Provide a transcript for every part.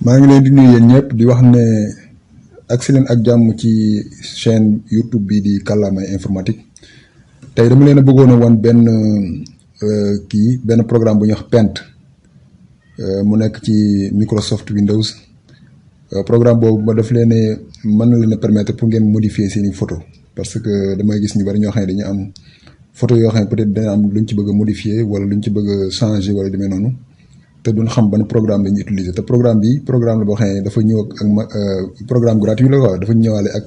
maa ngi leen di nuyu yéen ñëpp di wax ne agsi leen ak jàmm ci chaîne YouTube bi di Kàllaamay informatique tey dama leen a bëggoon a wan benn programme bu ñuy wax Paint mu nekk ci Microsoft Windows programme boobu ma daf leen mën na leen a permettre pour ngeen modifier seeni photo parce que damay gis ñu bari ñoo xam ne dañu am photo yoo xam ne peut-être dana am luñ ci bëgg a modifier wala luñ ci bëgg a changer wala demee noonu. te duñ xam ban programme la ñuy utiliser te programme bi programme la boo xam ne dafa ñëw ak programme gratuit la quoi dafa ñëwaale ak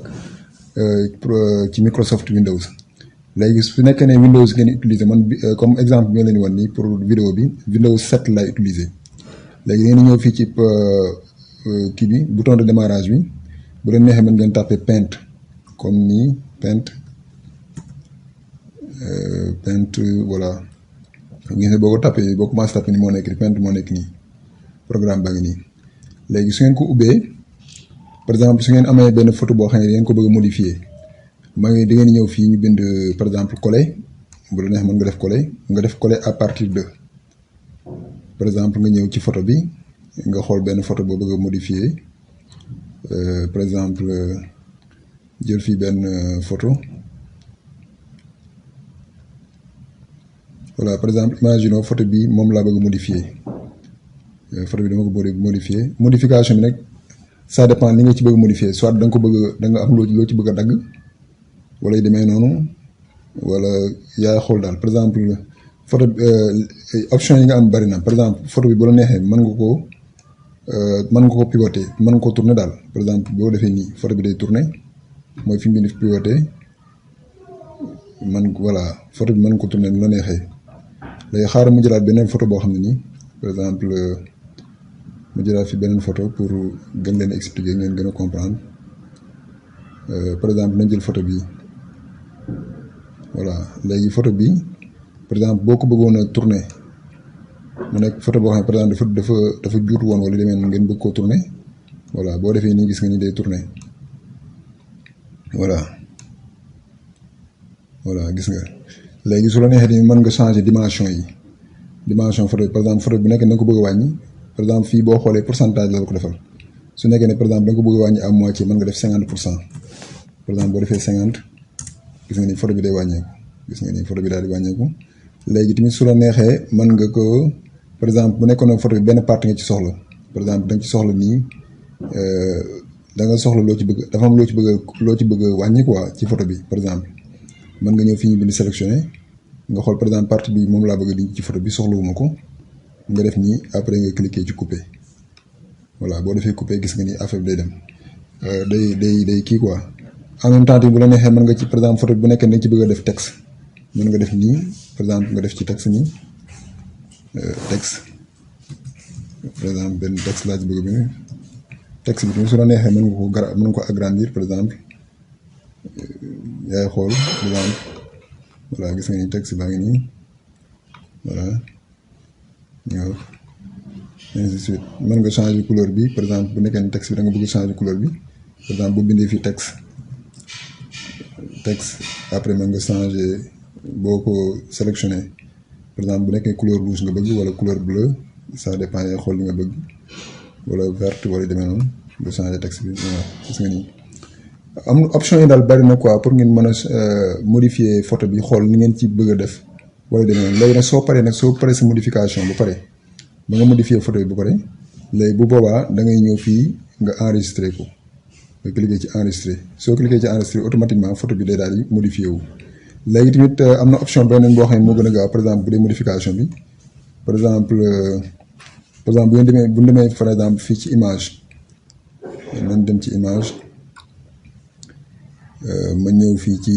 ci Microsoft Windows. léegi su nekkee ne Windows ngeen utiliser man comme exemple bi nga leen di wan nii pour vidéo bi Windows 7 lay utiliser léegi ngeen ñëw fii ci kii bi bouton de démarrage bi bu leen neexee mën ngeen tàppee Paint comme nii Paint voilà. gis nga boo ko tapé boo commencé tapé ni moo nekk nii Paint moo nekk nii programme baa ngi nii léegi su ngeen ko ubbee par exemple su ngeen amee benn photo boo xam ne ngeen ko bëgg a modifier maa ngi da ngeen ñëw fii ñu bind par exemple coller bu la neex mën nga def coller à partir de par exemple nga ñëw ci photo bi nga xool benn photo boo bëgg a modifier par exemple jël fii benn photo. voilà par exemple imaginons photo bi moom laa bëgg modifier photo bi dama ko bëgg modifier modification bi nag ça dépend li nga ci bëgg modifier soit da nga ko bëgg da nga am loo ci bëgg a dagg wala yu demee noonu wala yaay xool daal par exemple photo option yi nga am bari na par exemple photo bi bu la neexee mën nga ko pivoter mën nga ko tourner daal par exemple boo defee nii photo bi day tourner mooy fi mu bind pivoter voilà photo bi mën ko tourner nu la neexee. léegi xaaral mu jëlaat beneen photo boo xam ne nii par exemple mu jëlaat fi beneen photo pour gën leen expliquer ngeen gën a comprendre par exemple nañ jël photo bi voilà léegi photo bi par exemple boo ko bëggoon a tourner mu nekk photo boo xam ne par exemple dafa juutu woon wala demee ngeen bëgg koo tourner voilà boo defee nii gis nga ni day tourner voilà gis nga. léegi su la neexee ni mën nga changer dimension photo bi par exemple photo bi nekk na nga ko bëgg a wàññi par exemple fii boo xoolee pourcentage la ko defal su nekkee ne par exemple da nga ko bëgg a wàññi à moitié mën nga def 50% par exemple boo defee 50 gis nga ni photo bi day wàññeeku gis nga ni photo bi daal di wàññeeku léegi tamit su la neexee mën nga ko par exemple bu nekkoon photo bi benn partie nga ci soxla par exemple da nga ci soxla nii da nga soxla loo ci bëgg dafa am loo ci bëgg a wàññi quoi ci photo bi par exemple. mën nga ñëw fii ñu bind sélectionné nga xool par exemple partie bi moom laa bëgg di ci photo bi soxlawuma ko nga def nii après nga cliquer ci couper voilà boo defee couper gis nga ni affaire bi day dem day kii quoi en même temps bu la neexee mën nga ci par exemple photo bi bu nekkee da nga ci bëgg a def texte mën nga def nii par exemple nga def ci texte nii texte par exemple benn texte laa ci bëgg a bind texte bi tamit su la neexee mën nga ko agrandir par exemple. yaay xool par exemple voilà gis nga ni texte baa ngi nii voilà ñëw ainsi de suite mën nga changer couleur bi par exemple bu nekkee ni texte bi da nga bëgg changer couleur bi par exemple bu bindee fii texte après mën nga changer boo ko sélectionné par exemple bu nekkee couleur rouge nga bëgg wala couleur bleue ça dépend yaay xool li nga bëgg wala verte wala demee noonu nga changer texte bi voilà gis nga nii. am option yi daal bari na quoi pour ngeen mën a modifier photo bi xool ni ngeen ci bëgg a def wala demee noonu léegi nag soo paree sa modification ba pare ba nga modifier photo bi ba pare léegi bu boobaa da ngay ñëw fii nga enregistrer ko nga cliquer ci enregistrer soo cliquer ci enregistrer automatiquement photo bi day daal di modifier wu. léegi tamit am na option beneen boo xam ne moo gën a gaaw par exemple bu dee modification bi par exemple bu ngeen demee par exemple fii ci image nañ dem ci image. ma ñëw fii ci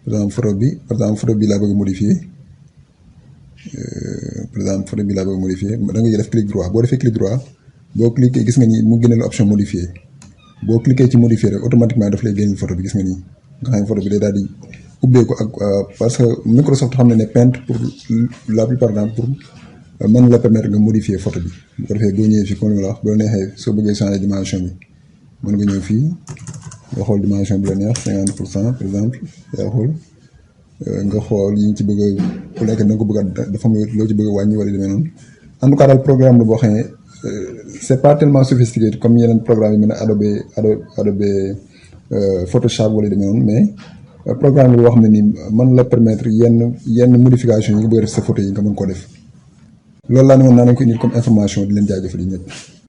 par exemple photo bi laa bëgg a modifier par exemple photo bi laa bëgg a modifier da ngay def clic droit boo defee clic droit boo cliquer gis nga ni mu génne la option modifier boo cliquer ci modifier rek automatiquement daf lay génne photo bi gis nga nii nga xam ne photo bi day daal di ubbeeku ak parce que Microsoft xam na ne Paint pour la plupart du temps pour mën la permettre nga modifier photo bi bu ko defee boo ñëwee fii comme la wax boo neexee soo bëggee changer dimension bi mën nga ñëw fii. nga xool dimension bi la neex 50% par exemple yaa xool nga xool yi ñu ci bëgg a ku nekk da nga ko bëgg a dafa am loo ci bëgg a wàññi wala demee noonu en tout cas daal programme la boo xam ne c'est pas tellement sophistiqué comme yeneen programme yi mel ne Adobe Photoshop wala demee noonu mais programme bi boo xam ne nii mën la permettre yenn modification yi nga bëgg a def sa photo yi nga mën ko def loolu laa ne woon naa leen ko indil comme information di leen jaajëfal yi ñëpp.